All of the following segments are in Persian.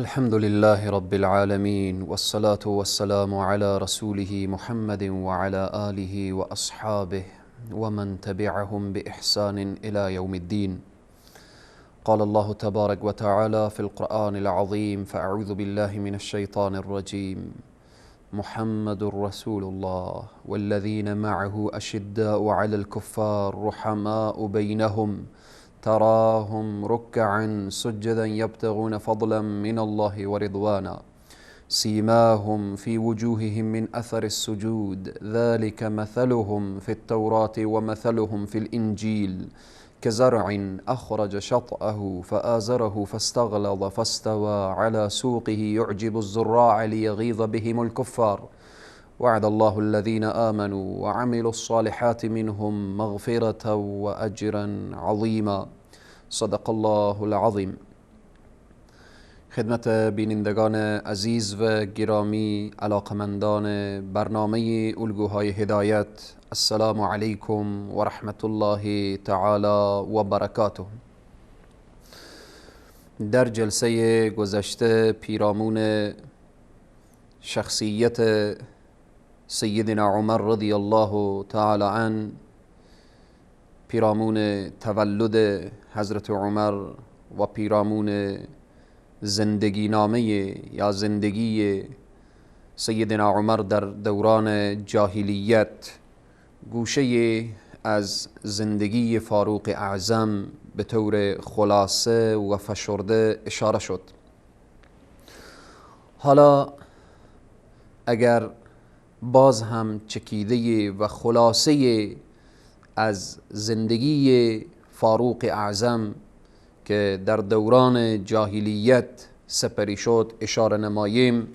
الحمد لله رب العالمين، والصلاة والسلام على رسوله محمد وعلى آله وأصحابه ومن تبعهم بإحسان إلى يوم الدين. قال الله تبارك وتعالى في القرآن العظيم: فأعوذ بالله من الشيطان الرجيم، محمد رسول الله والذين معه أشداء على الكفار رحماء بينهم تراهم ركعا سجدا يبتغون فضلا من الله ورضوانا سيماهم في وجوههم من أثر السجود ذلك مثلهم في التوراة ومثلهم في الإنجيل كزرع أخرج شطأه فآزره فاستغلظ فاستوى على سوقه يعجب الزراع ليغيظ بهم الكفار وعد الله الذين آمنوا وعملوا الصالحات منهم مغفرة وأجرا عظیما. صدق الله العظیم. خدمت بینندگان عزیز و گرامی، علاقمندان برنامه الگوهای هدایت، السلام علیکم و رحمت الله تعالی و برکاته. در جلسه گذشته پیرامون شخصیت سیدنا عمر رضی الله تعالی عنه، پیرامون تولد حضرت عمر و پیرامون زندگی نامه یا زندگی سیدنا عمر در دوران جاهلیت، گوشه از زندگی فاروق اعظم به طور خلاصه و فشرده اشاره شد. حالا اگر باز هم چکیده و خلاصه از زندگی فاروق اعظم که در دوران جاهلیت سپری شد اشاره نماییم،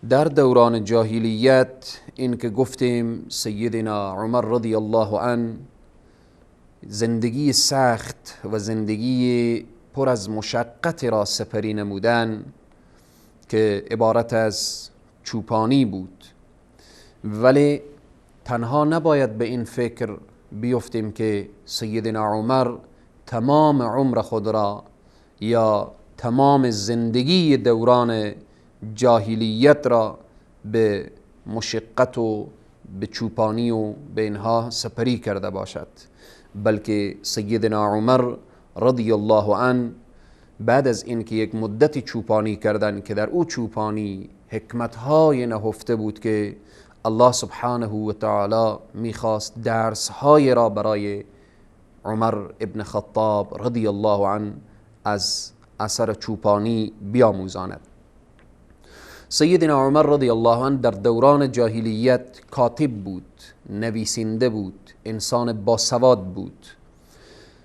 در دوران جاهلیت این که گفتیم سیدنا عمر رضی الله عنه زندگی سخت و زندگی پر از مشقت را سپری نمودن که عبارت از چوپانی بود، ولی تنها نباید به این فکر بیفتیم که سیدنا عمر تمام عمر خود را یا تمام زندگی دوران جاهلیت را به مشقت و به چوپانی و به اینها سپری کرده باشد، بلکه سیدنا عمر رضی الله عنه بعد از اینکه یک مدتی چوپانی کردن که در او چوپانی حکمتهای نهفته بود که الله سبحانه و تعالی میخواست درسهای را برای عمر ابن خطاب رضی الله عنه از اثر چوپانی بیاموزاند. سیدنا عمر رضی الله عنه در دوران جاهلیت کاتب بود، نویسنده بود، انسان باسواد بود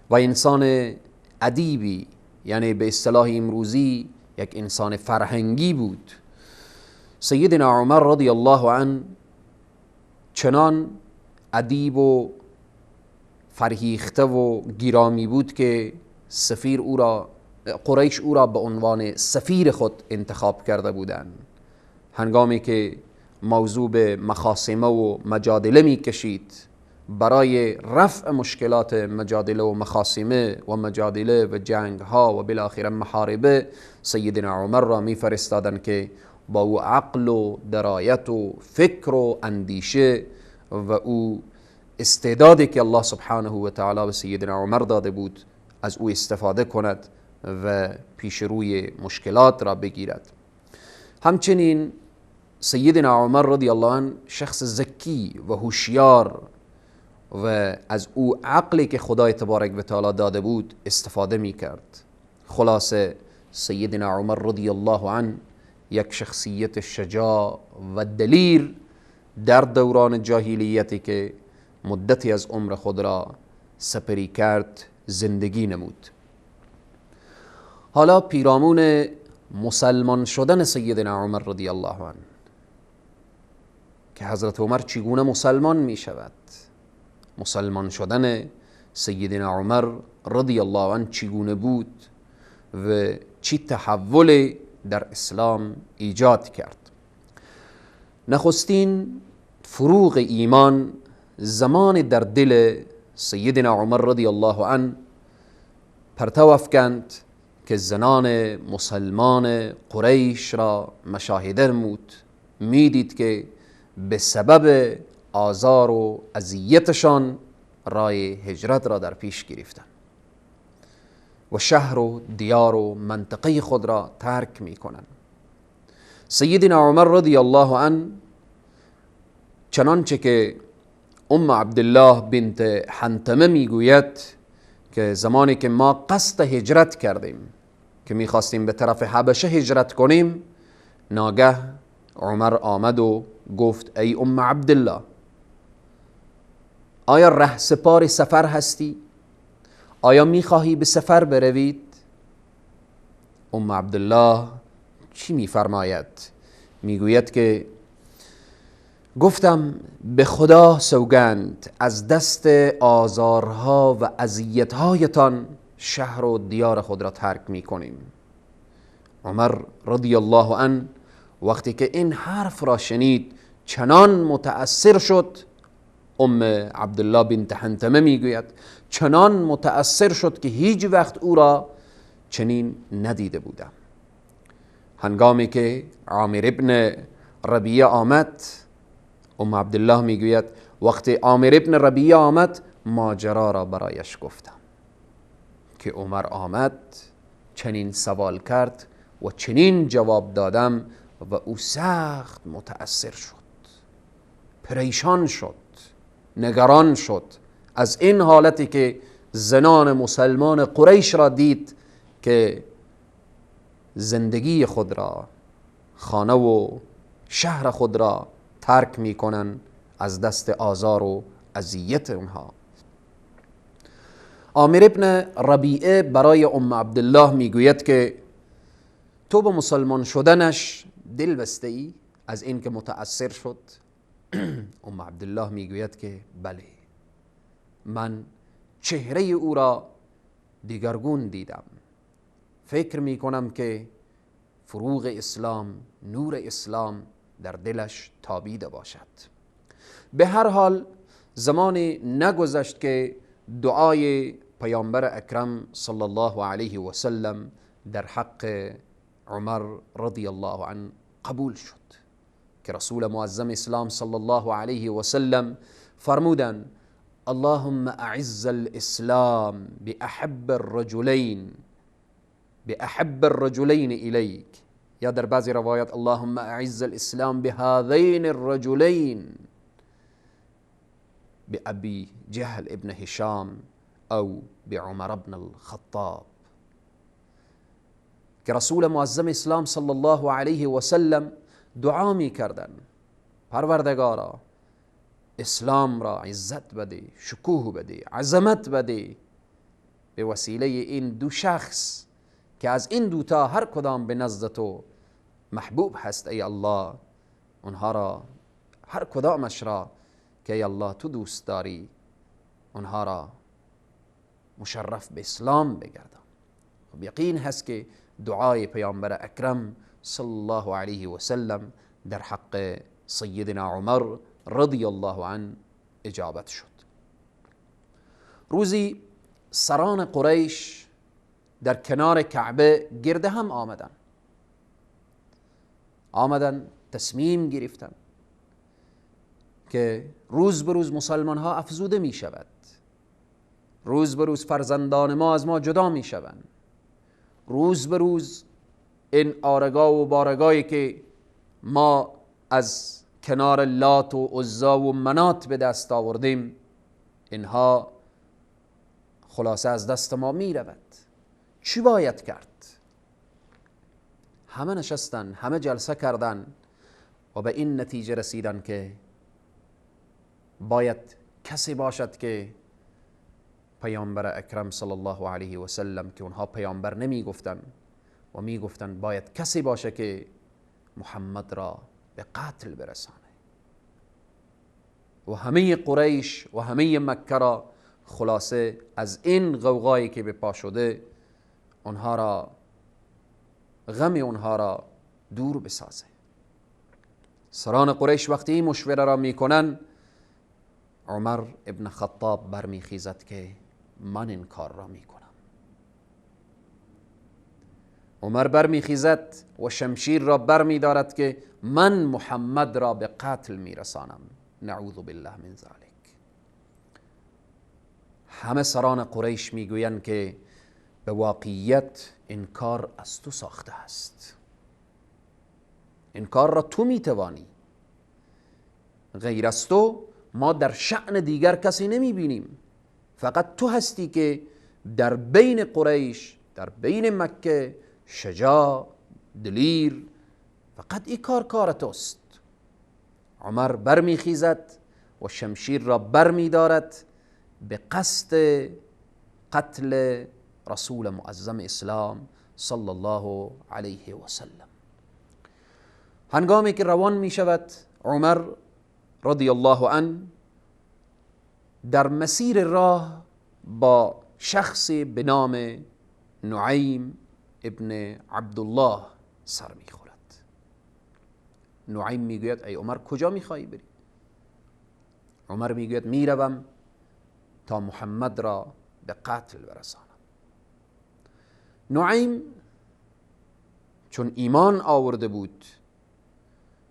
و انسان ادیبی، یعنی به اصطلاح امروزی یک انسان فرهنگی بود. سیدنا عمر رضی الله عنه چنان ادیب و فرهیخته و گرامی بود که سفیر او را، قریش او را به عنوان سفیر خود انتخاب کرده بودند. هنگامی که موضوع به مخاصمه و مجادله می کشید، برای رفع مشکلات مجادله و مخاصمه و مجادله و جنگ ها و بالاخره محاربه، سیدنا عمر را می فرستادند که با او عقل و درایت و فکر و اندیشه و او استعدادی که الله سبحانه و تعالی به سیدنا عمر داده بود از او استفاده کند و پیش روی مشکلات را بگیرد. همچنین سیدنا عمر رضی الله عنه شخص ذکی و هوشیار و از او عقلی که خدای تبارک و تعالی داده بود استفاده می کرد. خلاصه سیدنا عمر رضی الله عنه یک شخصیت شجاع و دلیر در دوران جاهلیتی که مدتی از عمر خود را سپری کرد زندگی نمود. حالا پیرامون مسلمان شدن سیدنا عمر رضی الله عنه که حضرت عمر چگونه مسلمان می شود، مسلمان شدن سیدنا عمر رضی الله عنه چگونه بود و چی تحول در اسلام ایجاد کرد. نخستین فروغ ایمان زمان در دل سیدنا عمر رضی الله عنه پرتو افکند که زنان مسلمان قریش را مشاهده نمود، میدید که به سبب آزار و اذیتشان راه هجرت را در پیش گرفتند و شهر و دیار و منطقه خود را ترک میکنند. سیدنا عمر رضی الله عنه چنانچه که ام عبدالله بنت حنتمه میگوید که زمانی که ما قصد هجرت کردیم، که میخواستیم به طرف حبشه هجرت کنیم، ناگه عمر آمد و گفت ای ام عبدالله، آیا رهسپار سفر هستی؟ آیا میخواهی به سفر بروید؟ ام عبدالله چی میفرماید؟ میگوید که گفتم به خدا سوگند از دست آزارها و اذیتهایتان شهر و دیار خود را ترک میکنیم. عمر رضی الله عنه وقتی که این حرف را شنید چنان متأثر شد، ام عبدالله بنت حنتمه میگوید چنان متأثر شد که هیچ وقت او را چنین ندیده بودم. هنگامی که عامر ابن ربیعه آمد، ام عبدالله میگوید وقتی عامر ابن ربیعه آمد ماجرا را برایش گفتم که عمر آمد چنین سوال کرد و چنین جواب دادم و او سخت متأثر شد، پریشان شد، نگران شد از این حالتی که زنان مسلمان قریش را دید که زندگی خود را، خانه و شهر خود را ترک میکنن از دست آزار و اذیت اونها. عامر ابن ربیعه برای ام عبدالله میگوید که تو به مسلمان شدنش دل بسته ای از این که متأثر شد؟ ام عبدالله میگوید که بله، من چهره او را دیگرگون دیدم، فکر میکنم که فروغ اسلام، نور اسلام در دلش تابیده باشد. به هر حال زمانی نگذشت که دعای پیامبر اکرم صلی الله علیه و سلم در حق عمر رضی الله عنه قبول شد که رسول معظم اسلام صلی الله علیه و سلم فرمودند اللهم اعز الاسلام باحب الرجلین باحب الرجلین الیک، یا در بعضی روایات اللهم اعز الاسلام بهذین الرجلین بأبی جهل ابن هشام او بعمر ابن الخطاب، که رسول معظم اسلام صلی الله علیه و سلم دعا می کردن پروردگارا اسلام را عزت بده، شکوه بده، عظمت بده به وسیله این دو شخص که از این دوتا هر کدام به نزد تو محبوب هست ای الله، اونها را هر کدامش را که ای الله تو دوست داری اونها را مشرف به اسلام بگردان. خب یقین هست که دعای پیامبر اکرم صلی الله علیه و سلم در حق سیدنا عمر رضی الله عنه اجابت شد. روزی سران قریش در کنار کعبه گرد هم آمدن تصمیم گرفتن که روز به روز مسلمان ها افزوده می شود، روز به روز فرزندان ما از ما جدا می شوند، روز به روز این آرگاه و بارگاهی که ما از کنار لات و عزا و منات به دست آوردیم اینها خلاصه از دست ما می رود. چی باید کرد؟ همه نشستن، همه جلسه کردن و به این نتیجه رسیدن که باید کسی باشد که پیامبر اکرم صلی الله علیه و سلم، که اونها پیامبر نمی گفتن و می گفتن باید کسی باشه که محمد را به قتل برسانه و همه قریش و همه مکه را خلاصه از این غوغایی که به پا شده اونها را، غم اونها را دور بسازه. سران قریش وقتی این مشوره را میکنن، عمر ابن خطاب برمیخیزد که من این کار را میکنم. عمر برمیخیزد و شمشیر را برمیدارد که من محمد را به قتل میرسانم، نعوذ بالله من ذلک. همه سران قریش میگویند که به واقعیت این کار از تو ساخته است، این کار را تو میتوانی، غیر از تو ما در شأن دیگر کسی نمیبینیم، فقط تو هستی که در بین قریش، در بین مکه شجاع، دلیر، فقط این کار کار توست. عمر برمیخیزد و شمشیر را برمیدارد به قصد قتل رسول معظم اسلام صلی الله علیه و سلم. هنگامی که روان می شود عمر رضی الله عنه در مسیر راه با شخصی به نام نعیم ابن عبدالله سر می خورد. نعیم می گوید ای عمر کجا می خواهی بری؟ عمر می گوید می روم تا محمد را به قتل برسانم. نعیم چون ایمان آورده بود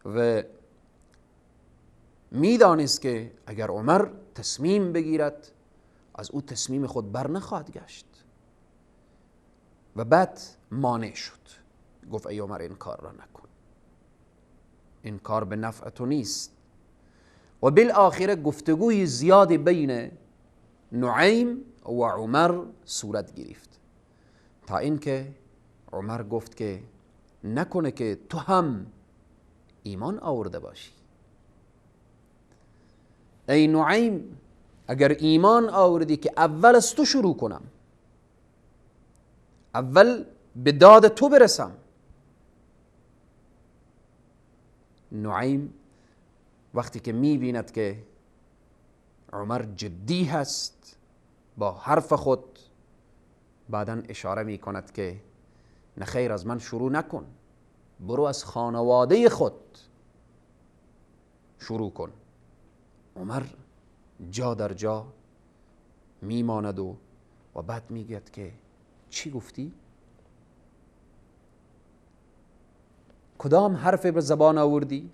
و میدانست که اگر عمر تصمیم بگیرد از او تصمیم خود بر نخواهد گشت و بعد مانع شد، گفت ای عمر این کار را نکن، این کار به نفع تو نیست. و بالآخره گفتگوی زیادی بین نعیم و عمر صورت گرفت تا اینکه عمر گفت که نکنه که تو هم ایمان آورده باشی. ای نعیم اگر ایمان آوردی که اول از تو شروع کنم، اول به داد تو برسم. نعیم وقتی که میبیند که عمر جدی هست با حرف خود، بعدا اشاره میکند که نخیر از من شروع نکن، برو از خانواده خود شروع کن. عمر جا در جا میماند و بعد میگوید که چی گفتی؟ کدام حرف به زبان آوردی؟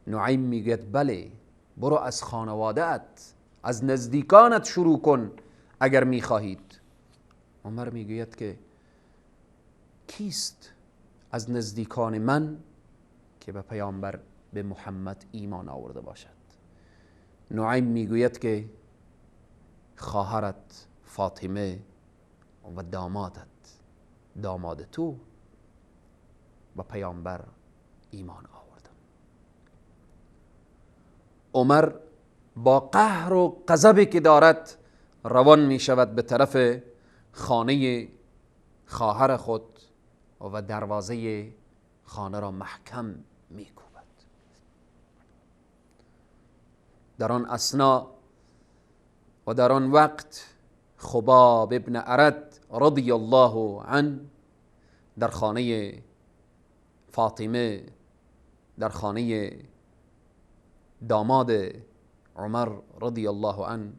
نعیم میگوید بله، برو از خانواده‌ات، از نزدیکانت شروع کن اگر میخواهید. عمر میگوید که کیست از نزدیکان من که به پیامبر، به محمد ایمان آورده باشد؟ نعیم میگوید که خواهرت فاطمه و دامادت، داماد تو، به پیامبر ایمان آوردن. عمر با قهر و غضبی که دارد روان می شود به طرف خانه خواهر خود و دروازه خانه را محکم می کوبد. در آن اثنا و در آن وقت خباب ابن ارد رضی الله عنه در خانه فاطمه، در خانه داماد عمر رضی الله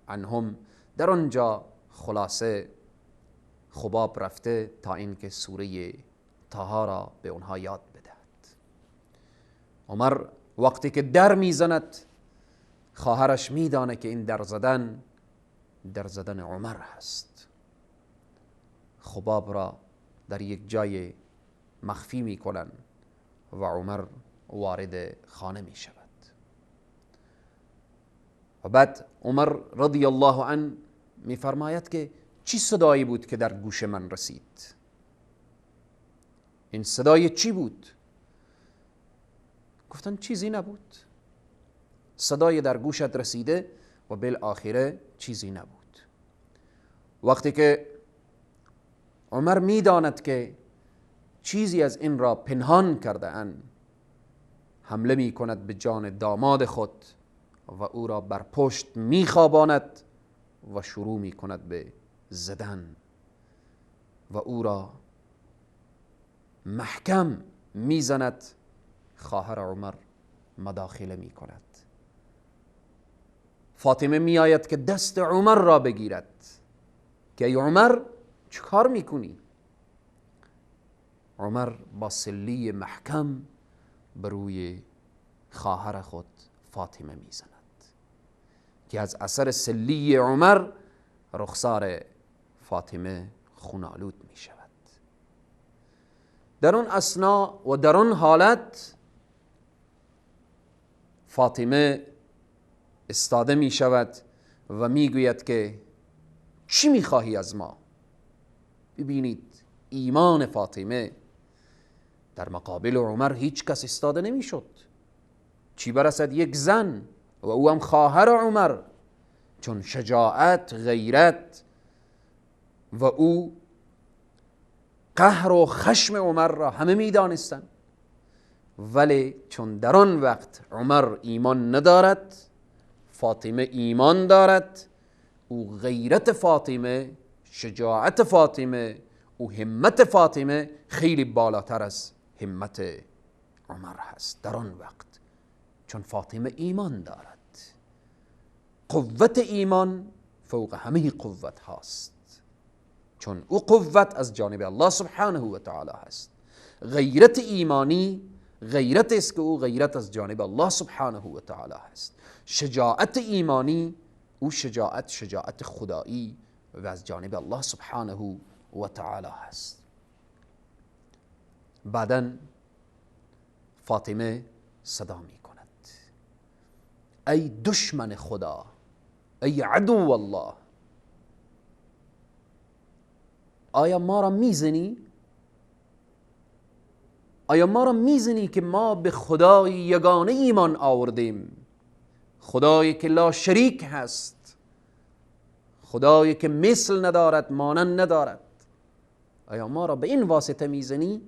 عنهم، در آنجا خلاصه خباب رفته تا اینکه سوره طه را به اونها یاد بدهد. عمر وقتی که در میزند خواهرش میدانه که این در زدن، در زدن عمر هست. خباب را در یک جای مخفی میکنن و عمر وارد خانه میشود. و بعد عمر رضی الله عنه میفرماید که چی صدایی بود که در گوش من رسید؟ این صدای چی بود؟ گفتن چیزی نبود، صدای در گوشت رسیده و بالآخره چیزی نبود. وقتی که عمر میداند که چیزی از این را پنهان کرده اند، حمله می کند به جان داماد خود و او را بر پشت می خواباند و شروع می کند به زدن و او را محکم می زند. خواهر عمر مداخله می کند. فاطمه می آید که دست عمر را بگیرد که ای عمر چه کار می کنی؟ عمر با سلی محکم بر روی خواهر خود فاطمه میزند که از اثر سلی عمر رخسار فاطمه خونالود می شود. در اون اثنا و در اون حالت فاطمه استاده می شود و می گوید که چی می خواهی از ما؟ ببینید ایمان فاطمه در مقابل عمر هیچ کس استاده نمی شد، چی برسد یک زن و او هم خواهر عمر، چون شجاعت، غیرت و او قهر و خشم عمر را همه می دانستند. ولی چون در آن وقت عمر ایمان ندارد، فاطمه ایمان دارد، او غیرت فاطمه، شجاعت فاطمه و همت فاطمه خیلی بالاتر از همت عمر هست در آن وقت، چون فاطمه ایمان دارد. قوت ایمان فوق همه قوت هاست، چون او قوت از جانب الله سبحانه و تعالی هست. غیرت ایمانی غیرت است که او غیرت از جانب الله سبحانه و تعالی هست. شجاعت ایمانی او شجاعت، شجاعت خدایی و از جانب الله سبحانه و تعالی هست. بعداً فاطمه صدا می کند ای دشمن خدا، ای عدو الله، آیا ما را میزنی؟ آیا ما را میزنی که ما به خدای یگانه ایمان آوردیم، خدایی که لا شریک هست، خدایی که مثل ندارد، مانند ندارد، آیا ما را به این واسطه میزنی؟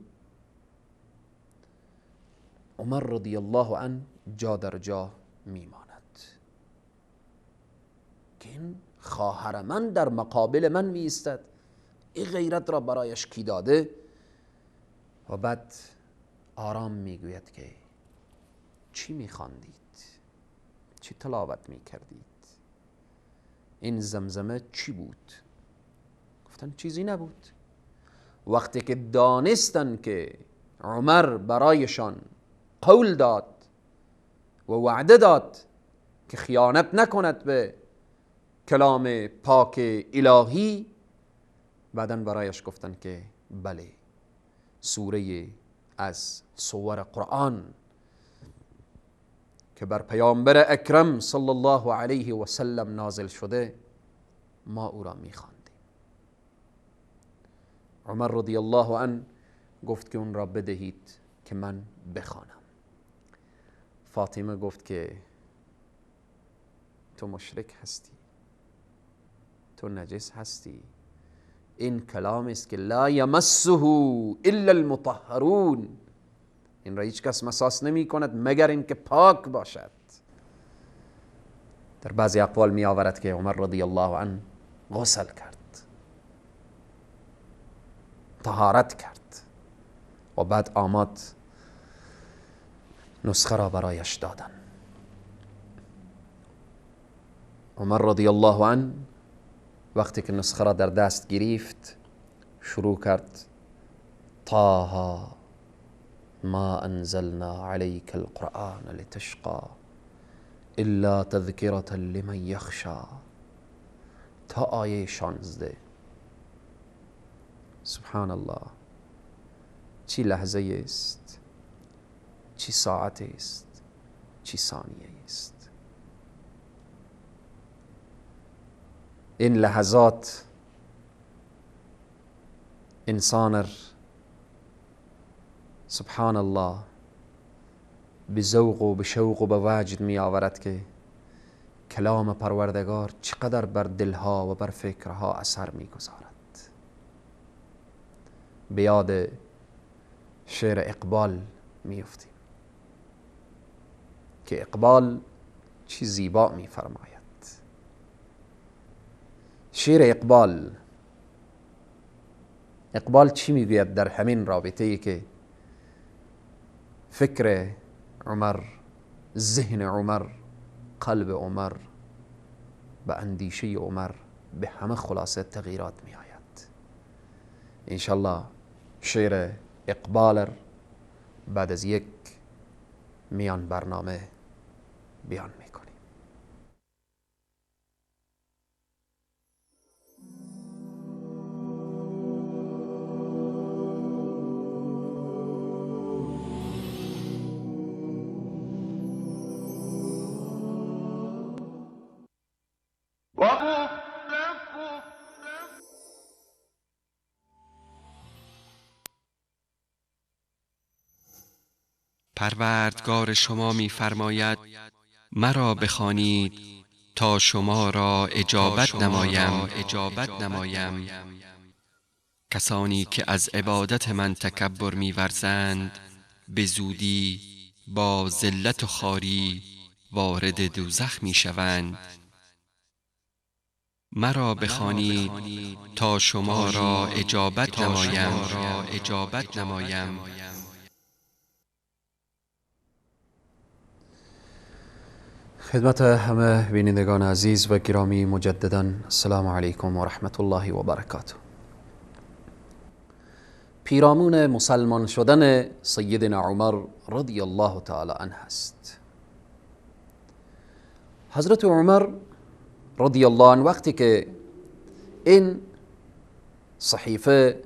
عمر رضی الله عنه جا در جا میماند که این خواهر من در مقابل من میایستد، این غیرت را برایش کی داده؟ و بعد آرام میگوید که چی میخواندید؟ چی تلاوت میکردید؟ این زمزمه چی بود؟ گفتن چیزی نبود. وقتی که دانستن که عمر برایشان قول داد و وعده داد که خیانت نکند به کلام پاک الهی، بعداً برایش گفتن که بله، سوره از سور قرآن که بر پیامبر اکرم صلی الله علیه و سلم نازل شده ما او را میخواندیم. عمر رضی الله عنه گفت که اون را بدهید که من بخوانم. فاطمه گفت که تو مشرک هستی، تو نجس هستی، این کلام است که لا یمسه الا المطهرون، این را هیچ کس مساس نمی کند مگر اینکه پاک باشد. در بعضی اقوال می آورد که عمر رضی الله عنه غسل کرد، طهارت کرد و بعد آمد نسخه را برایش دادن. عمر رضی الله عنه وقتی که نسخه را در دست گرفت شروع کرد طه ما انزلنا عليك القرآن لتشقى الا تذکرة لمن یخشى تا آیه 16. سبحان الله، چی لحظه است، چی ساعت است، چی ثانیه است. این لحظات انسان سبحان الله به ذوق و به شوق و به وجد می آورد که کلام پروردگار چقدر بر دلها و بر فکرها اثر می گذارد. به یاد شعر اقبال می افتیم که اقبال چی زیبا می فرماید. شعر اقبال، اقبال چی میگوید در همین رابطه ای که فکر عمر، ذهن عمر، قلب عمر به اندیشه عمر به همه خلاصه تغییرات می آید. انشالله شعر اقبال بعد از یک میان برنامه بیان میکنیم. پروردگار شما می فرماید مرا بخوانید تا شما را اجابت نمایم. کسانی که از عبادت من تکبر می ورزند به زودی با ذلت و خواری وارد دوزخ می شوند. مرا بخوانید تا شما را اجابت نمایم. خدمت همه بینندگان عزیز و گرامی مجددا السلام علیکم و رحمت الله و برکاته. پیرامون مسلمان شدن سیدنا عمر رضی الله تعالی عنه است. حضرت عمر رضی الله عنه وقتی که این صحیفه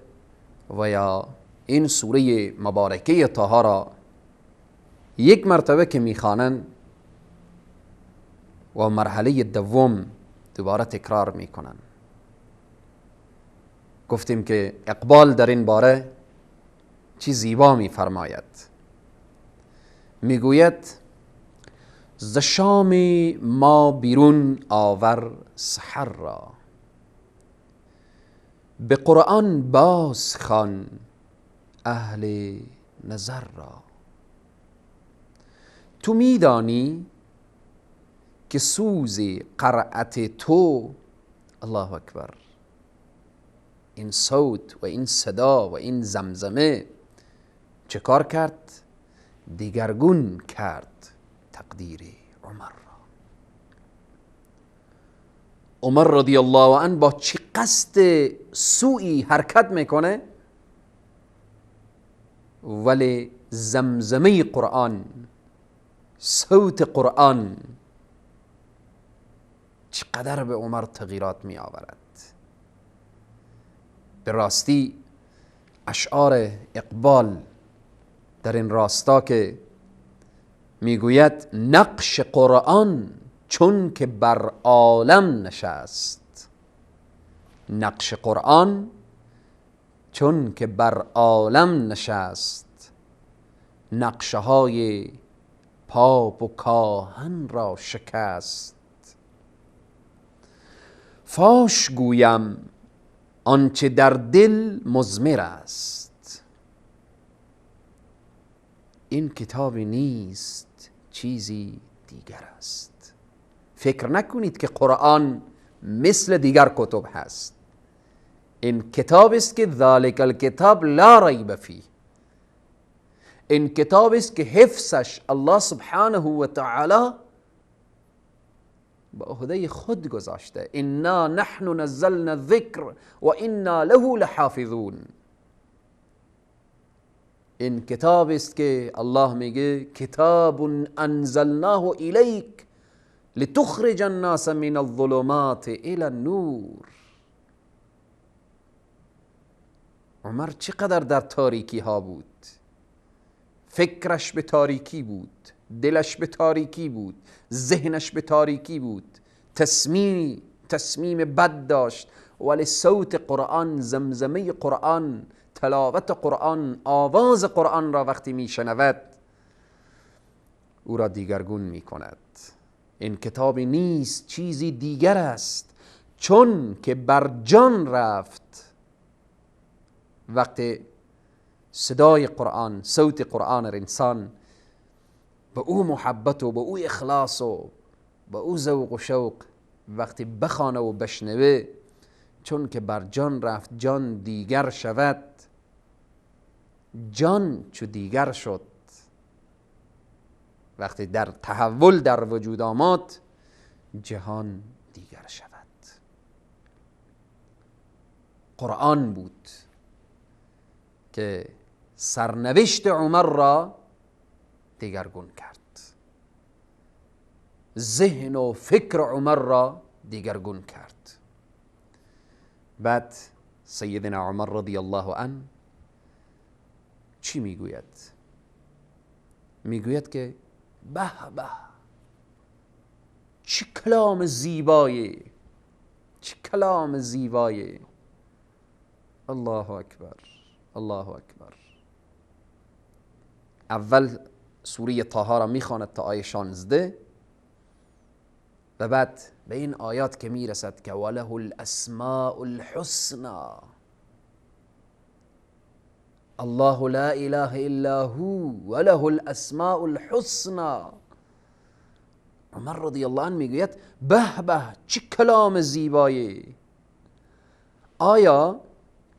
و یا این سوره مبارکه طه را یک مرتبه که میخوانند و مرحله دوم دوباره تکرار میکنن، گفتیم که اقبال در این باره چی زیبا میفرماید. میگوید ز شام ما بیرون آور سحر را، به قرآن باز خوان اهل نظر را. تو میدانی که سوز قرأت تو، الله اکبر، این صوت و این صدا و این زمزمه چه کار کرد؟ دیگرگون کرد تقدیر عمر را. عمر رضی الله عنه با چه قصد سوئی حرکت میکنه، ولی زمزمه قرآن، صوت قرآن چقدر به عمر تغییرات می آورد. به راستی اشعار اقبال در این راستا که میگوید نقش قرآن چون که بر عالم نشست، نقش قرآن چون که بر عالم نشست، نقشه های پاپ و کاهن را شکست. فاش گویم آنچه در دل مضمر است، این کتابی نیست چیزی دیگر است. فکر نکنید که قرآن مثل دیگر کتب هست. این کتاب است که ذالک الکتاب لا ریب فیه، این کتاب است که حفظش الله سبحانه و تعالی به عهده خود گذاشته. انا نحن نزلنا الذکر و انا له لحافظون. این کتاب است که الله میگه کتاب انزلناه الیک لتخرج الناس من الظلمات الى النور. عمر چقدر در تاریکی ها بود، فکرش به تاریکی بود، دلش به تاریکی بود، ذهنش به تاریکی بود، تصمیم بد داشت، ولی صوت قرآن، زمزمه قرآن، تلاوت قرآن، آواز قرآن را وقتی میشنود او را دیگرگون میکند. این کتابی نیست چیزی دیگر است، چون که بر جان رفت. وقتی صدای قرآن، صوت قرآن انسان به او محبت و به او اخلاص و به او ذوق و شوق وقتی بخوانه و بشنوه، چون که بر جان رفت جان دیگر شود. جان چو دیگر شد، وقتی در تحول در وجود آمد، جهان دیگر شود. قرآن بود که سرنوشت عمر را دیگرگون کرد، ذهن و فکر عمر را دیگرگون کرد. بعد سیدنا عمر رضی الله عنه چی میگوید؟ میگوید که به به، چه کلام زیبایی، چه کلام زیبایی. الله اکبر، الله اکبر. اول سوره طه را میخواند تا آیه 16 و بعد به این آیات که میرسد که وله الاسماء الحسنى الله لا اله الا هو وله الاسماء الحسنى. عمر رضی الله عنه میگوید به به، چه کلام زیبایی. آیا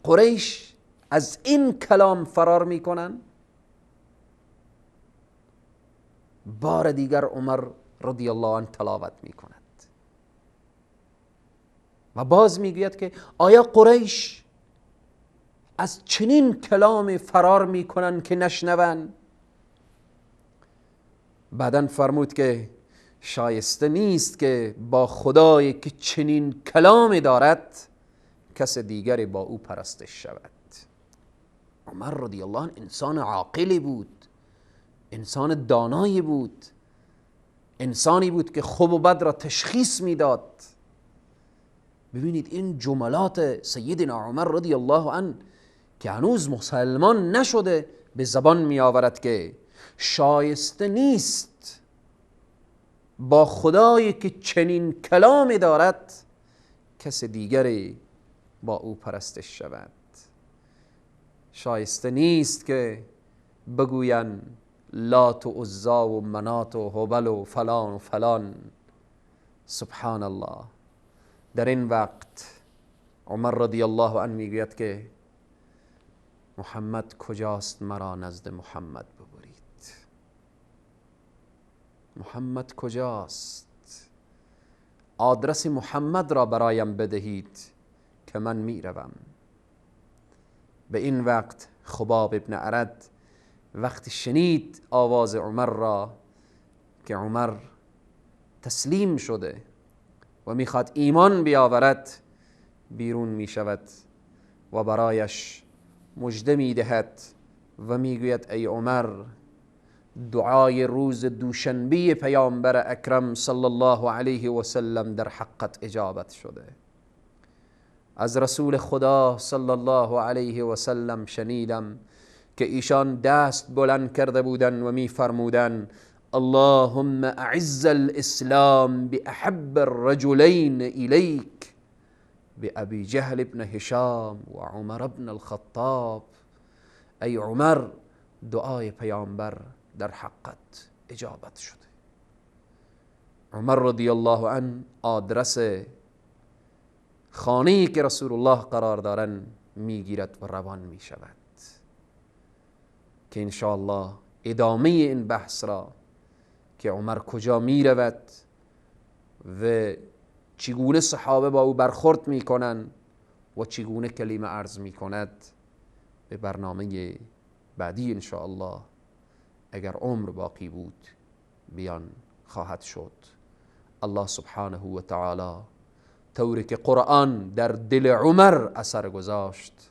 قریش از این کلام فرار میکنن؟ بار دیگر عمر رضی الله عنه تلاوت میکند و باز میگوید که آیا قریش از چنین کلام فرار میکنن که نشنون؟ بعدا فرمود که شایسته نیست که با خدایی که چنین کلامی دارد کس دیگری با او پرستش شود. عمر رضی الله عنه انسان عاقلی بود، انسان دانایی بود، انسانی بود که خوب و بد را تشخیص میداد. ببینید این جملات سیدنا عمر رضی الله عنه که هنوز مسلمان نشده به زبان می آورد که شایسته نیست با خدایی که چنین کلامی دارد کس دیگری با او پرستش شود. شایسته نیست که بگوین لات و عزی و منات و هبل و فلان و فلان. سبحان الله. در این وقت عمر رضی الله عنه میگوید که محمد کجاست؟ مرا نزد محمد ببرید. محمد کجاست؟ آدرس محمد را برایم بدهید که من میروم. به این وقت خباب ابن ارد وقتی شنید آواز عمر را که عمر تسلیم شده و میخواد ایمان بیاورد، بیرون میشود و برایش مژده میدهد و میگوید ای عمر، دعای روز دوشنبه پیامبر اکرم صلی الله علیه و سلم در حقت اجابت شده. از رسول خدا صلی الله علیه و سلم شنیدم که ایشان دست بلند کرده بودند و می فرمودند اللهم اعز الاسلام باحب الرجلین الیک بأبی جهل ابن هشام و عمر ابن الخطاب. ای عمر، دعای پیامبر در حقت اجابت شده. عمر رضی الله عنه آدرس خانه‌ای که رسول الله قرار دارن میگیرد و روان میشود که انشاءالله ادامه این بحث را که عمر کجا میرود و چگونه صحابه با او برخورد میکنن و چگونه کلمه عرض میکند به برنامه بعدی انشاءالله اگر عمر باقی بود بیان خواهد شد. الله سبحانه و تعالی طوری که قرآن در دل عمر اثر گذاشت،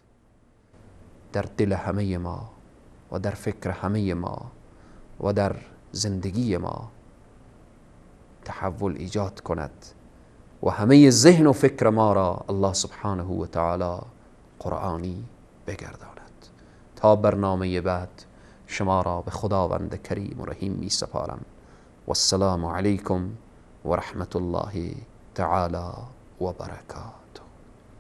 در دل همه ما و در فکر همه ما و در زندگی ما تحول ایجاد کند و همه ذهن و فکر ما را الله سبحانه و تعالی قرآنی بگرداند. تا برنامه بعد شما را به خداوند کریم و رحیم می سپارم. والسلام علیکم و رحمت الله تعالی و برکاته.